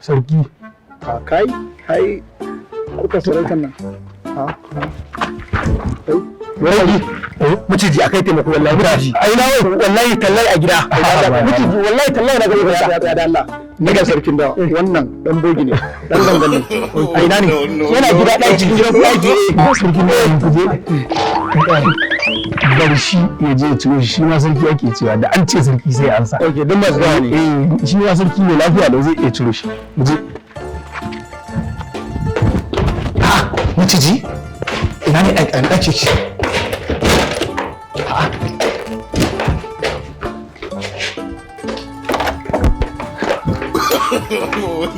Sarki. A kai, kai, harkar sarautar nan. Ha? Sarki. Maciji akai taimako wallahi maciji. Ai na wai wallahi tallahi a gida. Maciji wallahi tallahi na gaba Ya da Allah. Ni ga sarkin dawa. Wannan dan bogi ne. Dan gangan ne. A ina ne? Yana gida ɗaki gidan ɗaki. Sarki ne ku je. Bari shi ya je ya ciro shi, shi ma sarki ake cewa da an ce sarki sai an sa. Okay, duk masu dawa ne. Eh, shi ma sarki ne lafiya da zai iya ciro shi. Mu je. Ha, maciji? Ina ne a ɗaki ki?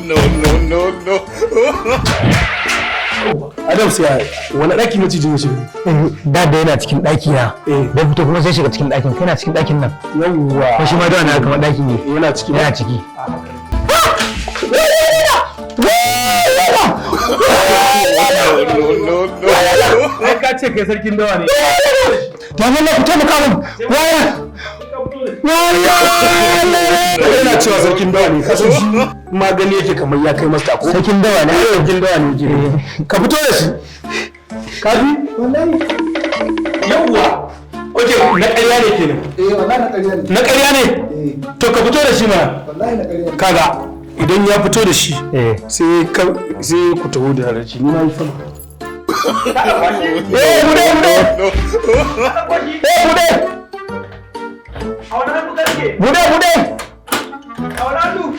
No, no, no, no. Adams ya wani ɗaki macijin ya shiga? Da da yana cikin ɗaki na. Da fito kuma sai shiga cikin ɗakin. Kana cikin ɗakin nan. Yawwa. Ko shi ma da na kamar ɗaki ne. Yana ciki. Yana ciki. No, no, no. Ai ka ce kai sarkin dawa ne. To Allah ku taimaka min. Waya. Waya. Yana cewa sarkin dawa ne. Kasan shi magani yake kamar ya kai masta ko? Sarkin dawa ne. Sarkin dawa ne yake. Ka fito da shi. Ka bi? Wallahi. Yawwa. Oke, na ƙarya ne kenan. Eh, wallahi na ƙarya ne. Na ƙarya ne? Eh, To ka fito da shi mana. wallahi na ƙarya ne. Kaga idan ya fito da shi Eh. sai ka sai ku taho da haraji ni na yi sama. Eh, bude bude. Eh, bude. Bude bude.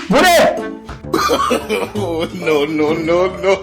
Bude. No, no, no, no.